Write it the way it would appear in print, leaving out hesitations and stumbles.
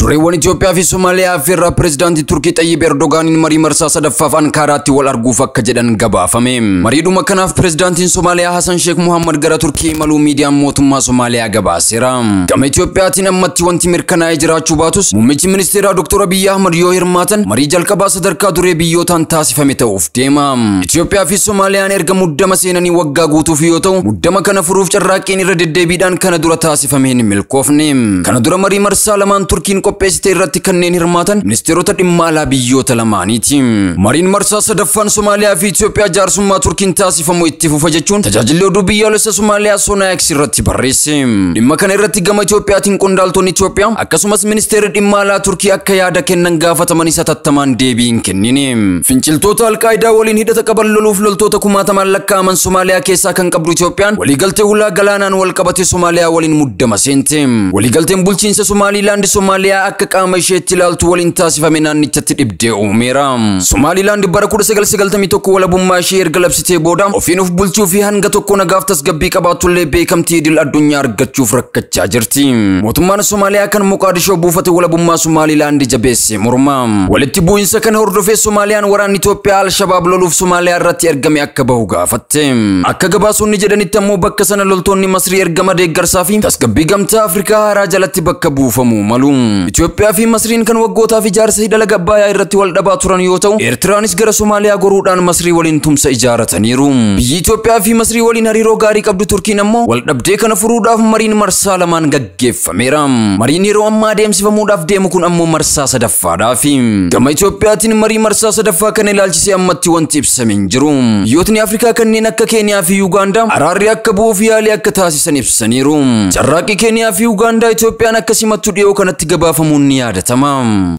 Dureewwan Itoophiyaa fi Somaaliyaa affeerraa pireezidaantii Turkii Xayyib Erdogaaniin marii marsaa sadaffaaf Ankaaraatti wal arguuf akka jedhan gabaafame. Mariidhuma kanaaf pireezidaantiin Somaaliyaa Hasan Sheekh Muhammad gara Turkii imaluu miidiyaan mootummaa Somaaliyaa gabaaseera. Gama Itoophiyaatiin ammatti wanti mirkanaa'ee jiraachuu baatus muummichi ministeeraa Dr. Abiyyi Ahmad yoo hirmaatan marii jalqabaa sadarkaa duree biyyootaan taasifame ta'uuf deema. Itoophiyaa fi Somaaliyaan erga muddama seenanii waggaa guutuuf yoo ta'u, muddama kana furuuf carraaqqiin irra deddeebiidhaan kana dura taasifame hin milkoofne. Kana dura marii marsaa lamaan Turkiin qopheessite irratti kanneen hirmaatan ministeerota dhimma alaa biyyoota lamaaniiti. Mariin marsaa sadaffaan Somaaliyaa fi Itoophiyaa jaarsummaa Turkiin taasifamu itti fufa jechuun tajaajilli oduu biyyaalessa Somaaliyaa Sonaayaks irratti barreesse. Dhimma kana irratti gama Itoophiyaatiin qondaaltonni Itoophiyaa akkasumas ministeerri dhimma alaa Turkii akka yaada kennan gaafatamanis hatattamaan deebii hin kennine. Finciltoota Alqaayidaa waliin hidhata qaban loluuf loltoota kumaatamaan lakkaa'aman Somaaliyaa keessaa kan qabdu Itoophiyaan waliigaltee hulaa galaanaan wal qabate Somaaliyaa waliin muddama seente. Waliigalteen bulchiinsa Somaaliilaand Somaaliyaa akka qaama isheetti ilaaltu waliin taasifame naannichatti dhibdee uumeera. Somaaliilaand bara 1991 walabummaa ishee erga labsitee booda ofiin of bulchuu fi hanga tokko nagaaf tasgabbii qabaattullee beekamtii idil addunyaa argachuuf rakkachaa jirti. Mootummaan Somaaliyaa kan Moqaadishoo buufate walabummaa Somaaliilaand jabeesse morma. Walitti bu'iinsa kana hordofee Somaaliyaan waraanni Itoophiyaa Alshabaab loluuf Somaaliyaa irratti ergame akka bahu gaafatte. Akka gabaasonni jedhanitti ammoo bakka sana loltoonni Masrii ergama deeggarsaa fi tasgabbii gamtaa Afrikaa haaraa jalatti bakka buufamuu malu. Itoophiyaa fi Masriin kan waggootaaf ijaarsa hidha laga Abbayyaa irratti wal dhabaa turan yoo ta'u, Eertiraanis gara Somaaliyaa goruudhaan Masrii waliin tumsa ijaarataniiru. Biyyi Itoophiyaa fi Masrii waliin hariiroo gaarii qabdu Turkiin ammoo wal dhabdee kana furuudhaaf mariin marsaa lamaan gaggeeffameera. Mariin yeroo ammaa adeemsifamuudhaaf deemu kun ammoo marsaa sadaffaadhaafi. Gama Itoophiyaatiin marii marsaa sadaffaa kana ilaalchisee ammatti wanti ibsame hin jiru. Biyyootni Afrikaa kanneen akka Keeniyaa fi Yuugaandaa araarri akka bu'uuf yaalii akka taasisan ibsaniiru. Carraaqqii Keeniyaa fi Yuugaandaa Itoophiyaan akka simattu dhiyoo kanatti gabaafamuun ni yaadatama.